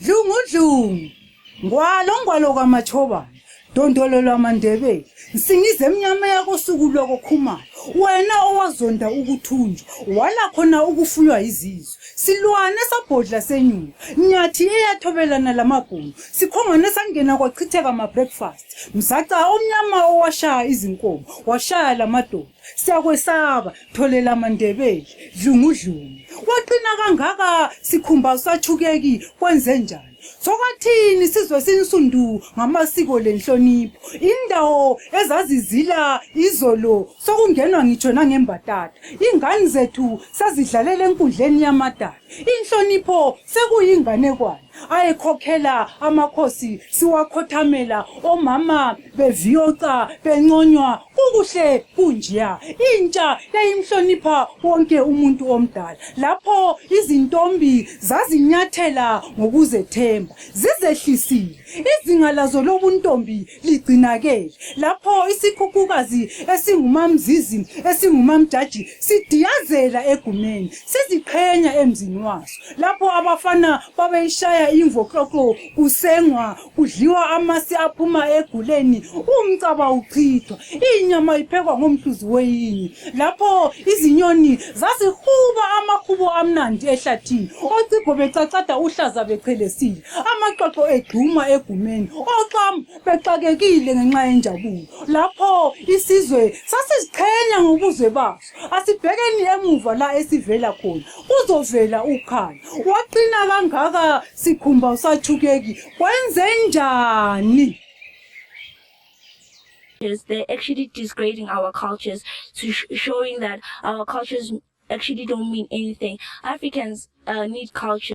Dlungudlungu, ngwalo ngwalo kaMatshobana, dondolo lwamaNdebele, nsingize emnyama yakosuku lwakoKhumalo, wena owazonda ukuthunjwa, wala khona ukufuywa yizizwe, silwane sabhodla senyuka, nyathi eyathobelana lamabhunu, sikhongwane sangena kwachitheka ma-breakfast, mzaca omnyama owashaya izinkomo, washaya lamadoda. Siyakwesaba Thole lamaNdebele, dlungudlungu. Waqina kangaka sikhumba usachukeki kwenzenjani? Sokathini sizwe sinsundu ngamasiko lenhlonipho. Indawo ezazizila izolo sokungenwa ngitsho nangembatata. Ingane zethu sezidlalela enkundleni yamadala. Inhlonipho sekuyinganekwane. Ayekhokhela amakhosi siwakhothamela omama beviyoca benconywa kukuhle kunjeya. Intsha yayimhlonipha wonke umuntu omdala. Lapho izintombi zazinyathela ngokuzethemba zizehlisile. Izinga lazo lobuntombi ligcinakele. Lapho isikhukhukazi esinguMaMzizi esinguMaMjaji sidiyazela egumeni siziqhenya emzini waso. Lapho abafana babeyishaya imvokloklo kusengwa kudliwa amasi aphuma eguleni umcaba uchithwa inyama iphekwa ngomhluzi weyinye. Lapho izinyoni zazihuba amahubo amnandi ehlathini ocigo becacada uhlaza bechelesile amaxoxo egxuma egumeni oxamu bexakekile ngenxa yenjabulo. Lapho isizwe sasiziqhenya ngobuzwe baso. Asibhekeni emuva la esivela khona, kuzovela ukhanya. Waqina kangaka sikhumba usachukeki, kwenzenjani? They're actually degrading our cultures to showing that our cultures actually don't mean anything. Africans need culture.